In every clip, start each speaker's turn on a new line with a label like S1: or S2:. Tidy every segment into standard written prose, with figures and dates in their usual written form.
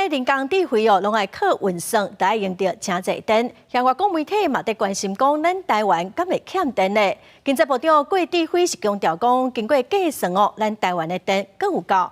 S1: 這人工智慧哦，攏愛靠運算，就愛用著誠濟電。像外國媒體嘛，佇關心講，咱台灣敢會欠電呢？經濟部長郭智輝是強調講，經過計算哦，咱台灣的電閣有夠。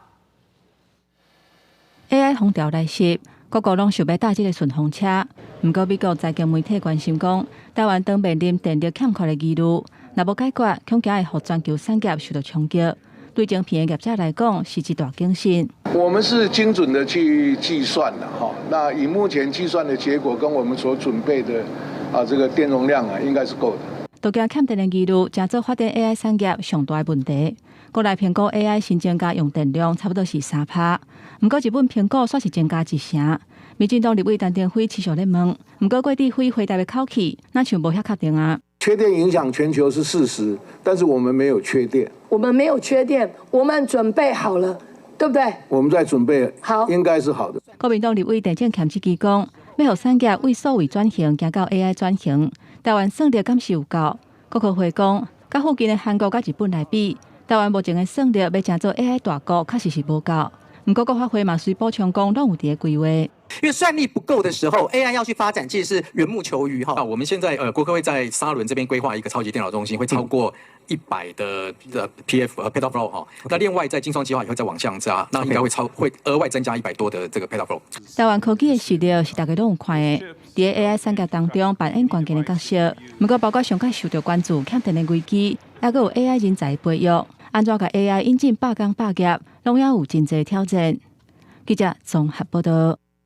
S2: AI 風潮來襲，各國攏想欲搭這个順風車。毋過美國財經媒體關心講，台灣當面臨電力欠缺的疑慮，若無解決，恐驚會予全球產業受到衝擊。對晶片的業者來講，是一大警訊。
S3: 我們是精準的去計算的，哈。那以目前計算的結果，跟我們所準備的啊，這個電容量啊，應該是夠的。
S2: 都驚欠電的疑慮，成做發展 AI 產業上大的問題。國內評估 AI 新增加用電量差不多是3趴，毋過日本蘋果煞是增加一成。民進黨立委陳庭輝持續咧問，毋過郭智輝回答的口氣，若像無遐確定啊。
S3: 缺電影響全球是事實，但是我們沒有缺電。
S4: 我們沒有缺電，我們準備好了，對不對？
S3: 我們在準備，
S4: 好，
S3: 應該是好的。
S2: 國民黨立委鄭正銓質疑講，欲予產業為數位轉型，行到 AI 轉型，台灣算力敢是有夠？國科會講，佮附近的韓國佮日本來比，台灣目前的算力欲成做 AI 大國，確實是無夠。毋過國發會嘛，隨補充講，攏有佇咧規劃。
S5: 因為算力不夠的時候，AI 要去發展，其實是緣木求魚哈。
S6: 那我們現在國科會在沙崙這邊規劃一個超級電腦中心，會超過100的 PF petaflop 哈。那另外在晶創計劃也會再往上加，那應該會超會額外增加100多的這個 petaflop。
S2: 台灣科技的實力是大家攏有看的，佇 AI 產業當中扮演關鍵的角色。毋過包括上較受著關注欠電的危機，猶閣有 AI 人才培育，按怎共 AI 引進百工百業，攏猶有真濟挑戰。記者綜合報道。